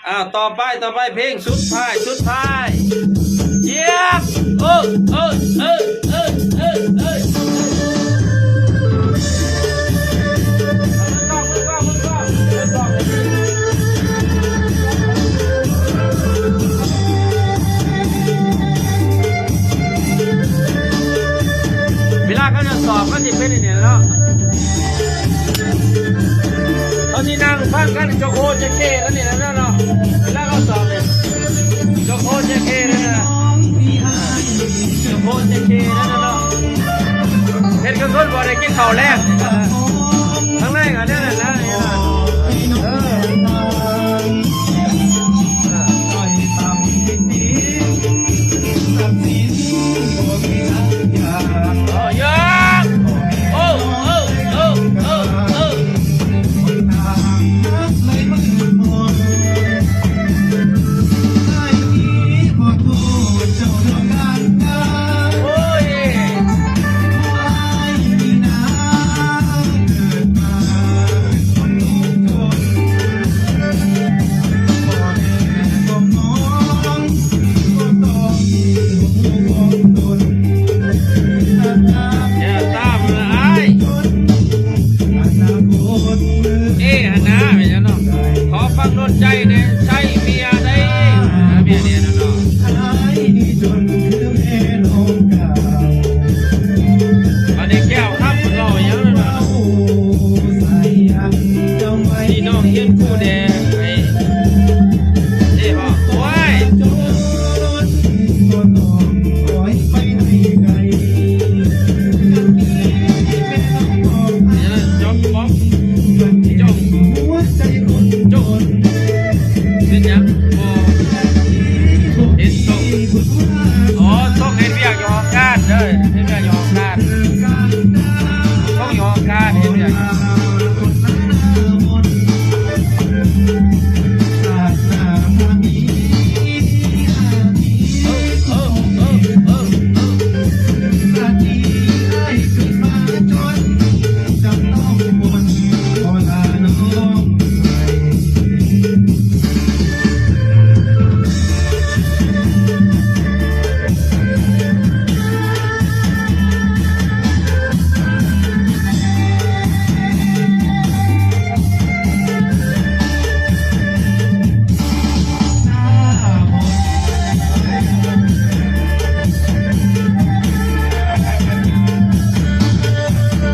ອ້າວ ຕໍ່ໄປ ຕໍ່ໄປ ເພງສຸດທ້າຍ ສຸດທ້າຍ ຢຽບ ໂອ້ ເອີ ເອີ ເອີ ເອີ ເອີ ເອີ ເວລາເຂົາຈະສອບ ມັນຊິເປັນອັນນີ້ແຫຼະເນາະ. ເຂົາຊິນັ່ງຟັງກັນ ໂຈໂຄເຈເຄ ອັນນີ້ນະເນາະ ເວລາເຂົາສອບນີ້ ໂຈໂຄເຈເຄນັ້ນນະ ໂຈໂຄເຈເຄນັ້ນນະເນາະ ເຮັດຄືຄົນບໍ່ໄດ້ກິນເຂົ້າແລງນີ້ນະ ທາງໃນກໍແນວນັ້ນແຫຼະ ເອີ. ເອີ ຕາມລະອ້າຍ ເອ ຫັ້ນນະ ແມ່ນຫຍັງເນາະ ຂໍຟັງດົນໃຈແດ່ ໃຊ້ເມຍໄດ້ ເມຍແດ່ນະເນາະ. ອັນນີ້ແກ້ວຄຳເວົ້າຫຍັງນະ ພີ່ນ້ອງຮຽນຄູ່ແດ່ ໄອ້ ເດ້ບໍ່ ໂອ້ຍ ຈອບ ຈອບ ຈອບ ເປັນຫຍັງບໍ່ເຫັນສົ່ງ? ອໍ ສົ່ງເຮັດວຽກຢູ່ຫ້ອງການເດີ ເຮັດວຽກຢູ່ຫ້ອງການ ສົ່ງຢູ່ຫ້ອງການເຮັດວຽກ.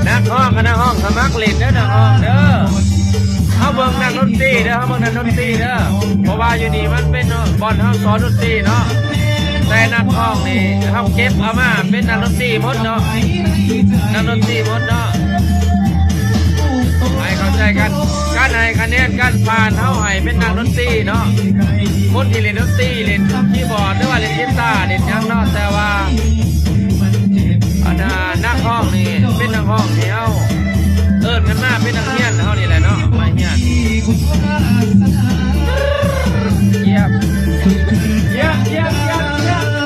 ນັກຮ້ອງກັບນັກຮ້ອງສະໝັກຫຼິ້ນເດີ ນັກຮ້ອງເດີ ເຮົາເບິ່ງນັກດົນຕີເດີ ເຮົາເບິ່ງນັກດົນຕີເດີ ເພາະວ່າຢູ່ນີ້ມັນເປັນບ່ອນເຮົາສອນດົນຕີເນາະ ແຕ່ນັກຮ້ອງນີ້ເຮົາເກັບເອົາມາເປັນນັກດົນຕີໝົດເນາະ ນັກດົນຕີໝົດເນາະ. ໃຫ້ເຂົ້າໃຈກັນ ການໃຫ້ຄະແນນ ການຜ່ານ ເຮົາໃຫ້ເປັນນັກດົນຕີເນາະ ຄົນທີ່ຫຼິ້ນດົນຕີ ຫຼິ້ນຄີບອດ ຫຼືວ່າຫຼິ້ນກີຕາ ຫຼິ້ນຫຍັງເນາະ ແຕ່ວ່າ ອັນນ່າ ນັກຮ້ອງນີ້ເປັນນັກຮ້ອງທີ່ເຮົາເອີ້ນກັນມາເປັນນັກຮຽນເຮົານີ້ແຫຼະເນາະ ມາຮຽນ ຢຽບ ຢຽບ ຢຽບ ຢຽບ ຢຽ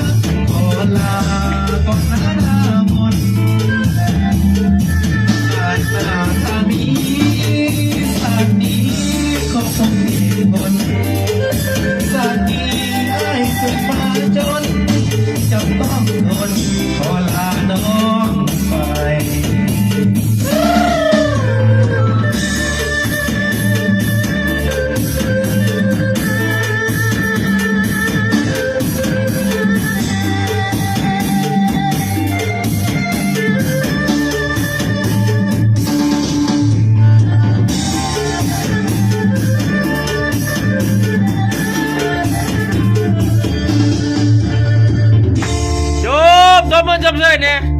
ບ. ຈົບ ຕົບມືຊົມເຊີຍແດ່.